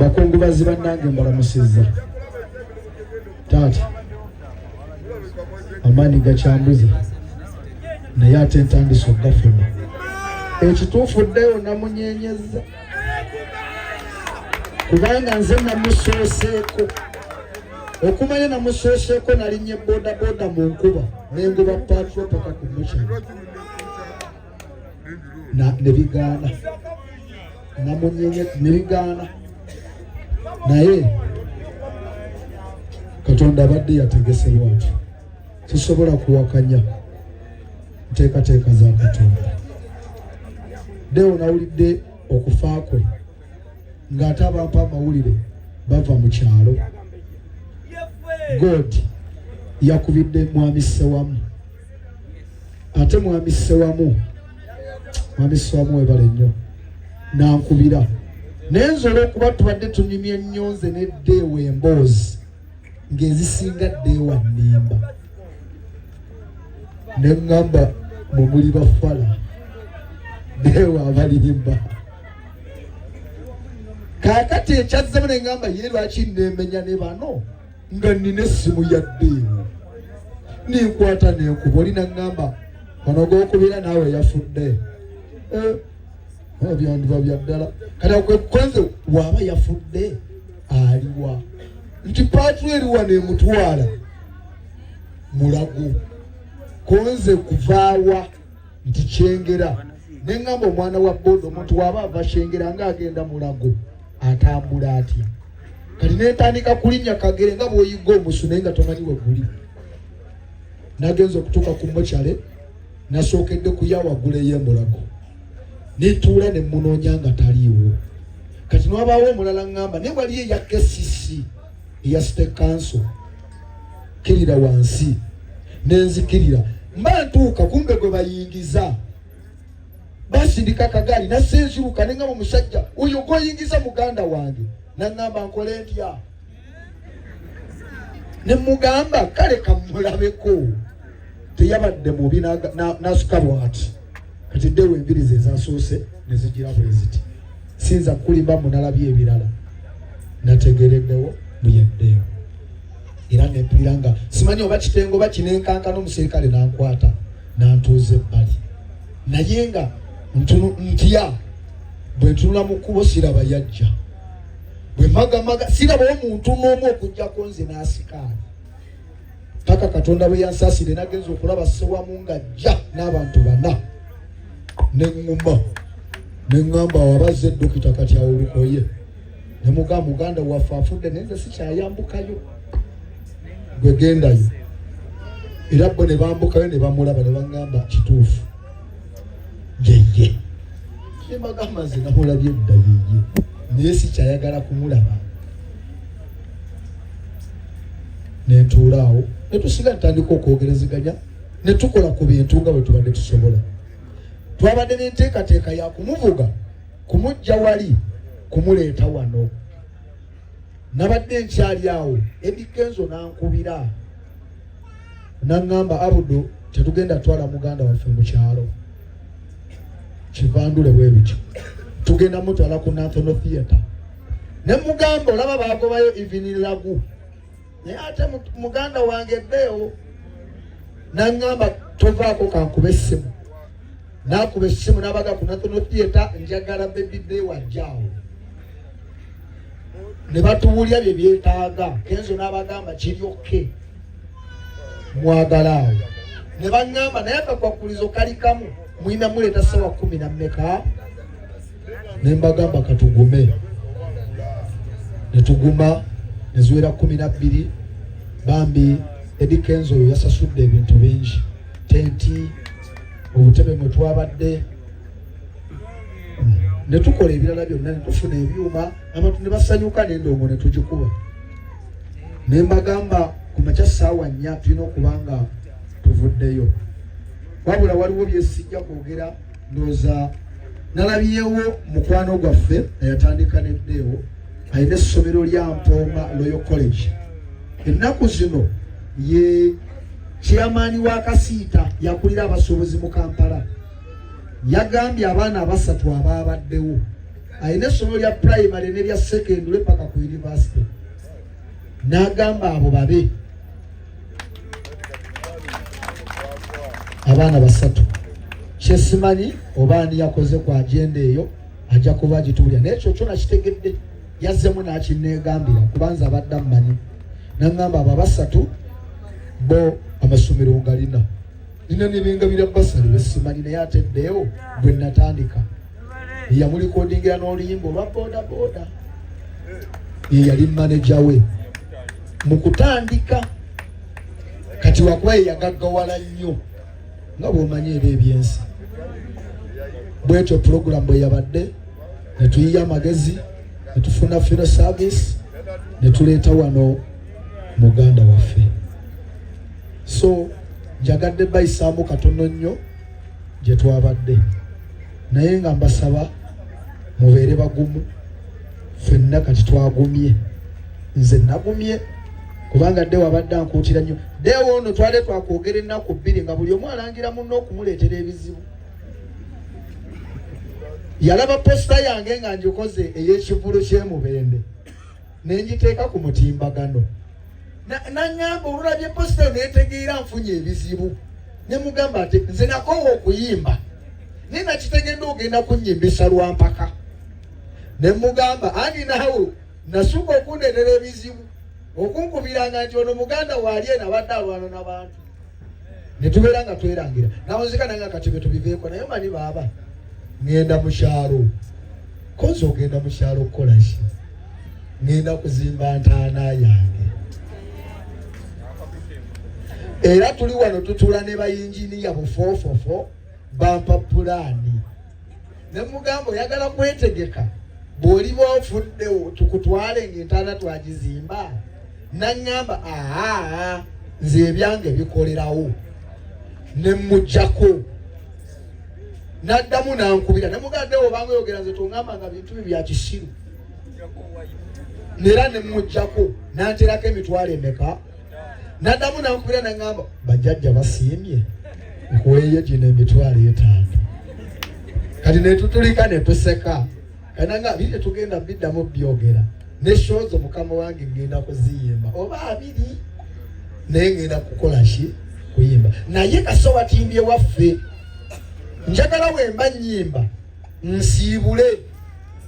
Bakungubazi bannange, mbalamusizza. Taata, amaanyi gakyambuze, naye ate ntandise okugafuna. Ekituufu, ddeyo namunyenyeza kubanga nze namusooseeko okumanya, namusooseeko nalinye bodaboda mu nkuba nengoba patrol paka ku mochari nebigaana, namunyenye nebigaana, naye Katonda abadde yategese bwatyo. Sisobola kuwakanya nteekateeka za Katonda. Deo nawulidde okufa kwe ng'ate abampa amawulire bava mu kyalo. God yakubidde Mwami Ssewamu, ate Mwami Ssewamu, Mwami Ssewamu webale nnyo, nankubira. Naye nze olw'okuba tubadde tunyumya ennyo nze neddeewo emboozi ng'ezisinga ddeewa nnimba, ne ŋŋamba mwe muli bafala, deewa abalimba. Kaakati ekyazzemu ne ŋŋamba, ye lwaki neemenya ne bano nga nnina essimu ya ddeewo? Ninkwata nenkuba oli, naŋŋamba ono gwokubira naawe yafudde. Eh, byandiba bya ddala. Kati akwekukonze waaba yafudde aliwa? Nti patrol eriwa nemutwala Mulago, konze kuvaawa nti Kyengera. Neŋŋamba omwana wa boda, omuntu waaba ava Kyengera ng'agenda Mulago atambula atya? Kati nentandika kulinnya kagere nga bw'oyigga omusu naye nga tomanyi we guli. Nagenza okutuuka ku mochale, nasookedde kuyawagula ey'emulago, netuula ne munoonya nga taliiwo. Kati nwabaawo omulala ŋŋamba naye wali eya KCC, eya City Council, kirira wansi nenzikirira mba ntuuka, kumbe gwe bayingiza basindika akagaali. Nasenziruka nengamba omusajja oyo gwoyingiza muganda wange. Naŋŋamba nkole ntya? Ne mugamba kale kamulabeko, teyabadde mubi, nasuka bwati. Kati ddewo enviri ze ezasoose ne zigira bwe ziti. Sinza kulimba, munalabye ebirala, nategereddewo muyeddeewo. Era nempulira nga simanyi oba kitengo oba kinenkankana. Omuserikale nankwata nantuuza ebbali, naye nga ntya. Bwe ntunula mu kkubo siraba yajja, bwe magamaga siraba omuntu n'omu okugjako nze n'asikaali, paka Katonda bwe yansaasire nagenza okulaba Ssewamu ng'ajja n'abantu bana. Neŋŋuma neŋŋamba wabazze dokita. Kati awo olukoye ne mugamba muganda waffe afudde, naye nze sikyayambukayo, gwe gendayo. Era bo ne bambukayo ne bamulaba ne baŋŋamba kituufu yeye. Ne bagamba nze namulabye dda, yeye, naye sikyayagala kumulaba. Nentuula awo netusiga ntandika okwogerezeganya ne tukola ku bintu nga bwe tubadde tusobola. Twabadde n'enteekateeka ya kumuvuga kumujja wali kumuleeta wano. Nabadde nkyali awo, Eddy Kenzo nankubira naŋŋamba, "Abudu, tetugenda twala muganda waffe mu kyalo kivandule bwe bityo, tugenda mutwala ku National Theatre." Ne mugamba, olaba bagobayo Evelyn Lagu, naye ate muganda wange eddeewo. Naŋŋamba tovaako, kankuba essimu. Nakuba essimu n'abaga ku National Theatre, njagala Baby Deo ajjaawo. Ne batuwulya bye byetaaga. Kenzo n'abagamba kiri okay, mwagala awo. Ne baŋŋamba naye akakwakulizo kali kamu, mulina muleeta sawa 10 na mmeka? Ne mbagamba katugume. Ne tuguma ne ziwera 12. Bambi Eddy Kenzo oyo yasasudde ebintu bingi, tenti, obutebe mwe twabadde, ne tukola ebirala byonna, ne tufuna ebyuma, abantu ne basanyuka, n'endongo ne tugikuba. Ne mbagamba ku makya ssaawa 4 tulina okuba nga tuvuddeyo. Wabula waliwo byesijja kwogera. Ndowooza nalabyewo mukwano gwaffe eyatandika neddeewo, alina essomero lya Mpooma Royal College. Ennaku zino ye chairman wa Kasiita, yakulira abasuubuzi mu Kampala. Yagambye abaana abasatu abaabaddewo. Alina essomero lya primary nerya secondary paka ku university, n'agamba abo babe abaana basatu. Kyesimanyi oba ani yakoze ku agenda eyo, ajja kuba agituulira, naye ekyo kyona kitegedde. Yazzemu n'akinneegambira kubanza abadde ammanyi, naŋŋamba abo abasatu bo amasomero ngalina nina nebengabira basale besimanyi, naye ate ddeewo gwe natandika yamulikodingira n'oluyimba olwa boda boda, ye yali maneja we mu kutandika. Kati wakuba ye yagaggawala nnyo nga bw'omanyi era ebyensi bwetyo. Pulogulamu bwe yabadde, ne tuyiya amagezi ne tufuna funeral service ne tuleeta wano muganda waffe. So njagadde bayisaamu katono nnyo gye twabadde, naye nga mbasaba mubeere bagumu. Ffenna kati twagumye, nze nagumye kubanga dde wabadde ankuutira nnyo. Ddeewo ono twale twakwogera ennaku 2 nga buli omu alangira munne okumuleetera ebizibu. Yalaba posita yange nga ngikoze ey'ekivulu ky'emubende ne ngiteeka ku mutimbagano, naŋŋamba olulabye posita neetegeera nfunye ebizibu. Ne mugamba ate nze nakoowa okuyimba, naye nakitegedde ogenda kunnyimbisa lwa mpaka. Ne mugamba ani naawe nasuka okundeetera ebizibu okunkubiranga nti ono muganda waali eno abadde alwana n'abantu, ne tubeera nga twerangira nawunzika nange kati bwe tubiveeko. Naye manyi baaba ŋŋenda mu kyalo. Kozi ogenda mu kyalo kukola ki? Ŋŋenda kuzimba ntaana yange. Era tuli wano tutuula ne bayinginiya bufoofofo, bampa pulaani ne mugamba oyagala kwetegeka bw'oliba ofuddewo tukutwale ng'entaana twagizimba. Naŋŋamba aa nze ebyange bikolerawo, ne mujjako. N'addamu n'ankubira ne mugaddewo obanga oyogera nze toŋŋamba nga bintu bi bya kisiru, nera ne mujjako n'anterako emitwalo emeka. N'addamu n'ankubira n'aŋŋamba bajjajja basiimye nkuweeyo gino 50,000. Kati netutulika netuseka kananga biri tetugenda biddamu byogera ne shozo mukama wange ngenda kuziyimba oba abiri, naye ngenda kukola ki? Kuyimba. Naye kasowa timbye waffe, njagala wemba nyimba nsiibule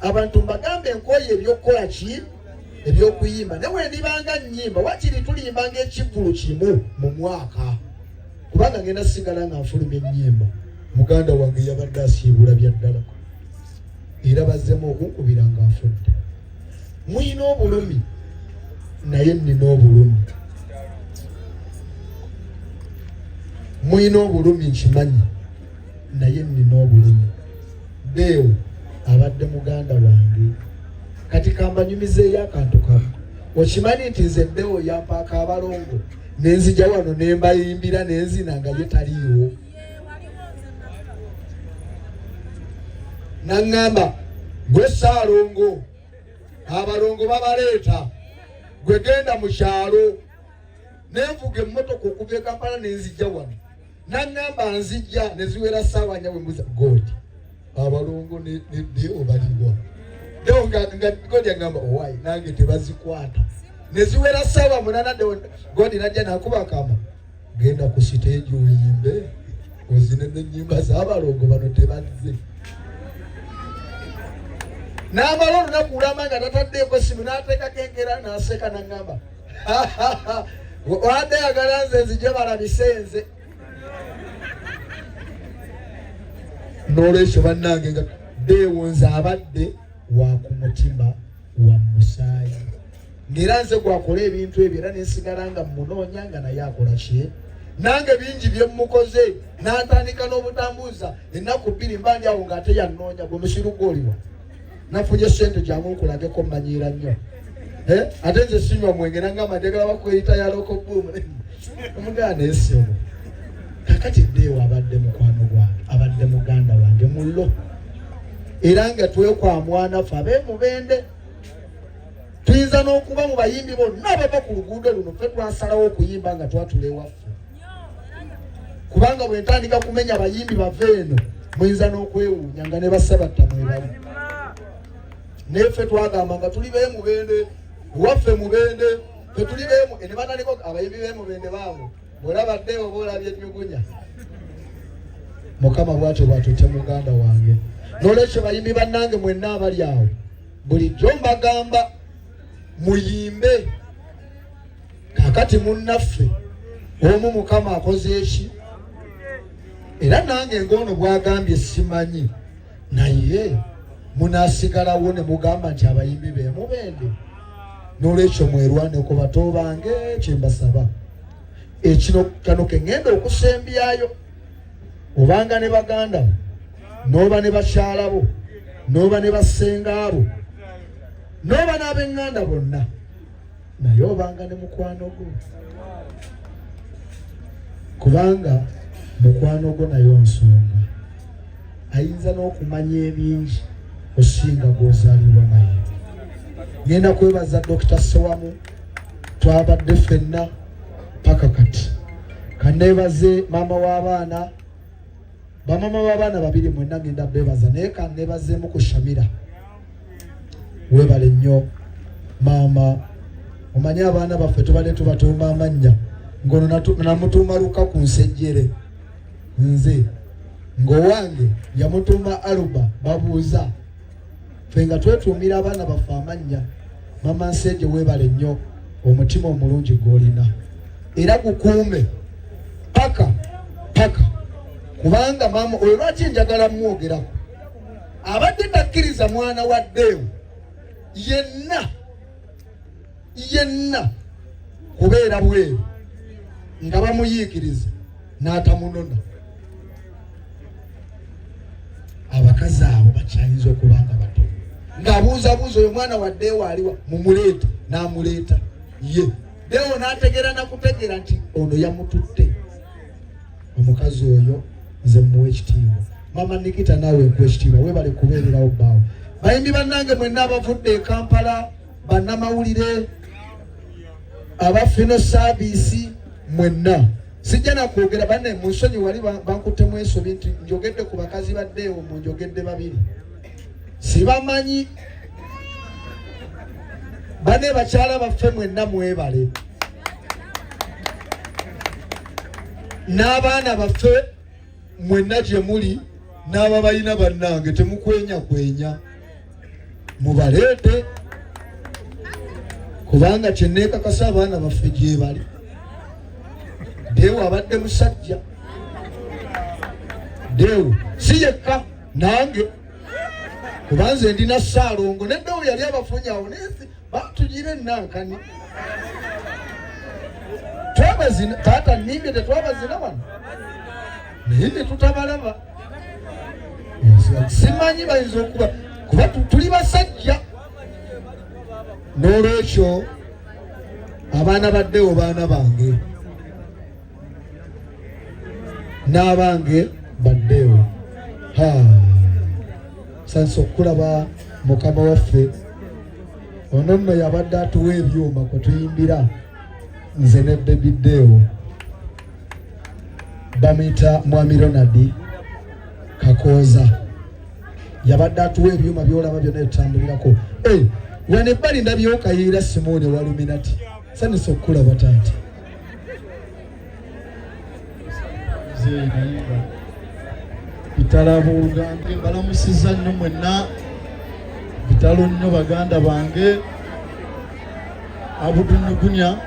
abantu mbagambe enkoye ebyokukola ki ebyokuyimba, naye wendibanga nyimba wakiri tulimbanga ekivvulu kimu mu mwaka, kubanga ngenda sigala nga nfulumya ennyimba. Muganda wange yabadde asiibula bya ddala, era bazzemu okunkubira nga afudde. Muyina obulumi, naye nnina obulumi. Muyina obulumi nkimanyi, naye nnina obulumi. Deo abadde muganda wange. Kati kambanyumizeeyo akantu kamu. Okimanyi nti nze Deo yampaaka abalongo nenzija wano nembayimbira nenzina nga ye taliiwo? Naŋŋamba gwe Ssaalongo, abalongo babaleeta, gwe genda mu kyalo. Nenvuga emmotoka okuva e Kampala nenzijja wano, naŋŋamba nzijja neziwera ssaawa 4. Bwe mbuuza God abalongo ne Deo baliwa, Deo nga God agamba owaayi nange tebazikwata. Neziwera ssaawa 8, Deo God najja nakuba akama, genda ku siteegi oyimbe ozine n'ennyimba z'abalongo bano tebazze. N'amala olunaku lulamba nga tataddeeko simu, n'ateekako enkeera n'aseka n'aŋŋamba wadde yagala nze nzije balabise nze. N'olwekyo bannange nga Deo nze abadde wa ku mutima wa musaayi, ng'era nze gwakola ebintu ebyo, era nensigala nga munoonya nga naye akola ki nange bingi bye mmukoze. N'atandika n'obutambuuza ennaku 2 mba ndi awo ng'ate yannoonya. Gwe musiru gwoliwa nafunye sente jangu nkulageko mmanyiira nnyo. Ate nze sinywa mwenge, nangamba njagala bakweyita ya local boom omuganda esebo. Kakati Deo abadde mukwano gwange, abadde muganda wange mullo, era nga twekwamwana ffe ab'emubende tuyinza n'okuba mu bayimbi bonna abava ku luguudo luno ffe twasalawo okuyimba nga twatula ewaffe, kubanga bwe ntandika kumenya abayimbi bava eno muyinza n'okwewuunya nga ne basabatta mwebali. Naye ffe twagamba nga tuli b'emubende, waffe mubende, ffe tuli b'emu, ne batandika abayimbi b'emubende baabo, bw'olaba ddeewo oba olabye ennyugunya. Mukama bw'atyo bw'atutte muganda wange. N'olwekyo bayimbi bannange mwenna abali awo, bulijjo mbagamba muyimbe. Kaakati munnaffe omu Mukama akoze eki? Era nange ng'ono bw'agambye simanyi, naye munasigalawo ne mugamba nti abayimbi be mubende. N'olwekyo mwerwaneko bato bange, kye mbasaba ekino kano ke ŋŋenda okusembyayo, obanga ne baganda bo n'oba ne bakyala bo n'oba ne bassenga bo n'oba n'ab'eŋŋanda bonna, naye obanga ne mukwano gwo, kubanga mukwano gwo nayo nsonga, ayinza n'okumanya ebingi osinga gw'ozaalibwa naye. Ngenda kwebaza Dokita Ssewamu, twabadde ffenna paka kati. Kaneebaze maama w'abaana, bamama b'abaana babiri mwenna ngenda beebaza, naye kaneebazeemu ku Shamira. Weebale nnyo maama. Omanyi abaana baffe tubadde tubatuuma amannya, ngono namutuuma Luka ku nsejjere, nze ng'owange yamutuuma Aluba. Babuuza ffe nga twetuumira abaana baffe amannya. Mama Nsenje, weebale nnyo omutima omulungi gw'olina, era gukuume paka paka, kubanga maama oyo lwaki njagala mwogerako, abadde takkiriza mwana wa Ddeewo yenna yenna kubeera bweru nga bamuyiikiriza n'atamunona. Abakazi abo bakyayinza okuba nga batono, ng'abuuzabuuza oyo mwana wa Ddeewo aliwa, mumuleeta, n'amuleeta ye Ddeewo n'ategeera nakutegeera nti ono yamututte. Omukazi oyo nze muwa ekitiibwa. Mama Nikita, naawe nkuwa ekitiibwa, weebale kubeererawo bbaawo. Bayimbi bannange mwenna abavudde e Kampala, bannamawulire, aba fino saaviisi mwenna, sijja nakwogera banne mu nsonyi, wali bankuttemu ensobi nti njogedde ku bakazi baddeewo, mu njogedde babiri sibamanyi. Bane bakyala baffe mwenna mwebale, n'abaana baffe mwenna gye muli, n'ababalina bannange, temukwenyakwenya, mubaleete, kubanga kyeneekakasa abaana baffe gyebali. Deewo abadde musajja, Deewo si yekka, nange kubanze ndina Ssaalongo ne Deewo yali abafunye awo, naye batugira ennankani twabazina. Taata nnimbye, tetwabazina wano, naye ne tutabalaba. Simanyi bayinza okuba kuba tuli basajja. N'olwekyo abaana baddewo, baana bange n'abange baddewo. Sansa okukulaba mukama waffe. Ono nno yabadde atuwa ebyuma kwe tuyimbira nze ne Baby Deo, bamuyita Mwami Ronald Kakooza, yabadde atuwa ebyuma byolaba byonna bitutambulirako. Hey, wano ebbali ndabyewo Kayiira Simooni Waluminati, sanisa okukulaba taata. Bitala abooluganda, mbalamusiza nnyo mwenna, bitalo nnyo baganda bange. Abudu Nyugunya,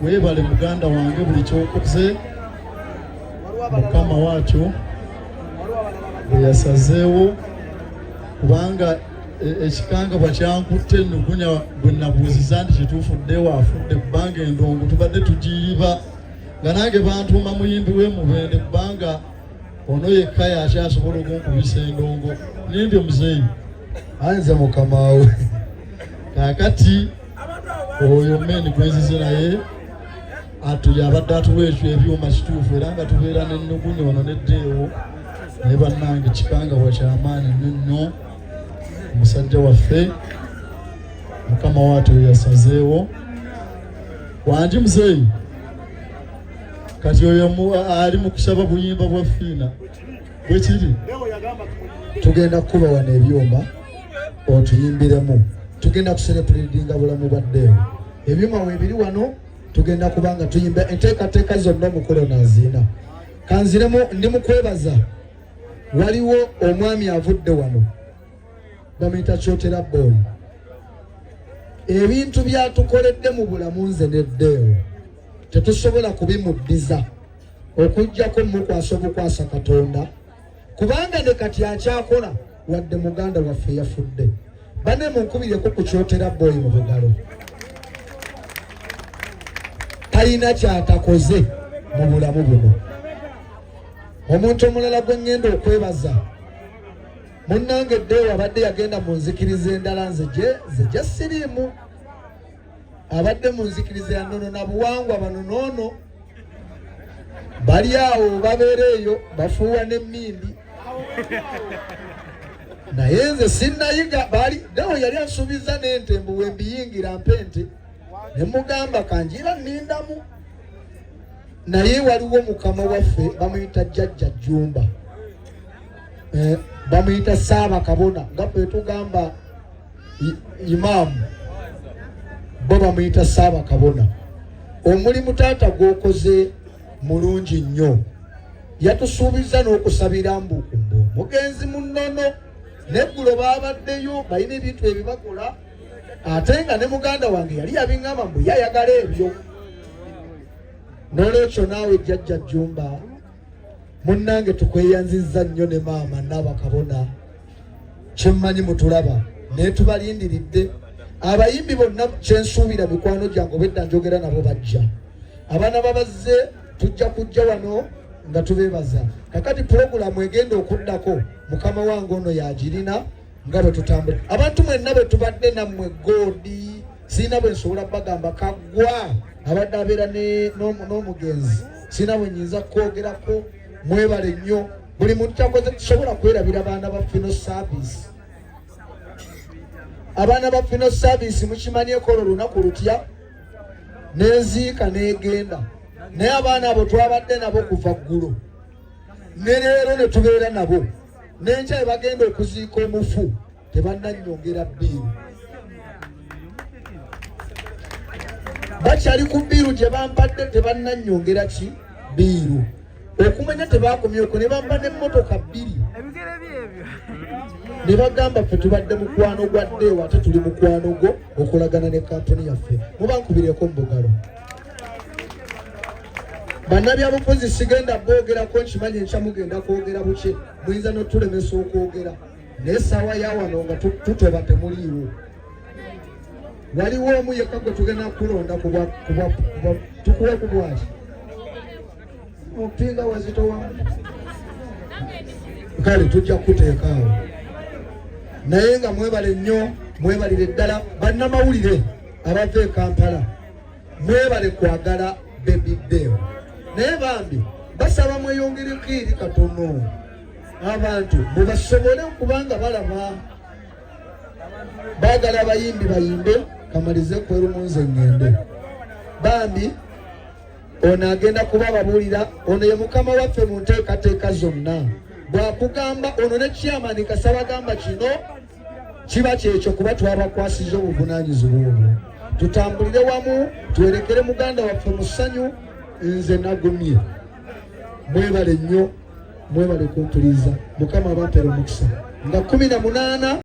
weebale muganda wange buli kyokoze, Mukama waakyo bwe yasazeewo, kubanga ekikangabwa kyankutte Nyugunya bwe nabuuziza nti kituufu ddewo afudde, kubanga endongo tubadde tugiyiba nga nange bantuuma muyimbi we Mubende, kubanga ono yekka yakyasobola okunkubisa endongo. Nimbye muzeeyi? Anze mukama we. Kaakati oyo meni gwenzize naye yabadde atuwa ekyo ebyuma kituufu, era nga tubeera n'ennugunya ono neddeewo, naye bannange kikangabwa kyamaanyi nnyo nnyo. Omusajja waffe Mukama waatu yasazeewo. Wangi muzeeyi, kati oyo ali mu kusaba buyimba bwa Fiina bwekiri. Tugenda kukuba wano ebyuma. otuyimbiremu. Tugenda kuserepuliringa bulamu bwa Deo. Ebyuma weebiri wano, tugenda kubanga tuyimba enteekateeka zonna omukolo naziina. Kanziremu, ndi mukwebaza, waliwo omwami avudde wano bamuyita Kyotera Boy. Ebintu byatukoledde mu bulamu nze ne Deo tetusobola kubimuddiza okuggyako mukwasa obukwasa Katonda, kubanga ne kati akyakola wadde muganda waffe yafudde. Bane munkubireko ku Kyotera Boy mu bugalo. Talina kyatakoze mu bulamu buno. Omuntu omulala gwe ŋŋenda okwebaza, munnange Deo abadde yagenda mu nzikiriza endala, nze gye siriimu, abadde mu nzikiriza ya nnono na buwangwa. Bano noono bali awo babeera eyo bafuuwa n'emmindi, naye nze sinnayiga. Bali Deo yali ansuubiza n'ente, mbu we mbiyingira mpe ente, ne mugamba kanjira nnindamu. Naye waliwo mukama waffe bamuyita Jjajja Jjumba, bamuyita Saaba Kabona, nga bwe tugamba imaamu, bo bamuyita Saaba Kabona. Omulimu taata gw'okoze mulungi nnyo. Yatusuubiza n'okusabira mbu omugenzi mu nnono, neggulo baabaddeyo balina ebintu ebibakola, ate nga ne muganda wange yali yabiŋŋamba mbu yayagala ebyo. N'olwekyo naawe Jjajja Jjumba munnange, tukweyanzizza nnyo ne maama Naabakabona. Kyemmanyi mutulaba, naye tubalindiridde abayimbi bonna. Kyensuubira mikwano gyange obwedda njogera nabo bajja, abaana babazze, tujja kujja wano nga tubeebaza. Kakati pulogulaamu egenda okuddako mukama wange ono yagirina nga bwe tutambula. Abantu mwenna bwe tubadde nammwe, goodi sirina bwe nsobola bagamba kaggwa abadde abeera n'omugenzi, sirina bwe nyinza kwogerako. Mwebale nnyo buli muntu kyakoze. Tusobola kwerabira baana ba Fino Service, abaana ba Fino Service. Mukimanyi ekola olunaku lutya nenziika negenda, naye abaana abo twabadde nabo kuva ggulo ne leero ne tubeera nabo n'enkya bwe bagenda okuziika omufu, tebannannyongera bbiiru, bakyali ku bbiiru gye bampadde, tebannannyongera ki bbiiru. Okumanya tebakomye okwo, ne bampa n'emmotoka bbiri ne bagamba ffe tubadde mukwano gwa Deo, ate tuli mukwano gwo okulagana ne kampuni yaffe. Muba nkubireko mu bugalo. Bannabyabufuzi sigenda boogerako, nkimanyi enkya mugenda kwogera buki, muyinza n'otulemesa okwogera, naye essaawa ya wano nga tutoba temuliiwo. Waliwo omu yekka gwe tugenda kulonda, tukuwe ku bwaki mupinga wazitowamu. Kale tujja kukuteeka awo, naye nga mwebale nnyo, mwebalire ddala. Bannamawulire abava e Kampala, mwebale kwagala Baby Deo, naye bambi basaba mweyongereko eri katono abantu mubasobole okubanga balaba baagala abayimbi bayimbe. Kamalize kwerumunze ŋŋende. Bambi ono agenda kuba babuulira, ono ye mukama waffe mu nteekateeka zonna. Bwakugamba ono ne chairman kasaba gamba kino kiba kyekyo, kuba twabakwasiza obuvunaanyizibwa obwo. Tutambulire wamu tuwerekere muganda waffe mu ssanyu. Nze nagumye. Mwebale nnyo, mwebale kumpuliza. Mukama abampera omukisa nga 18.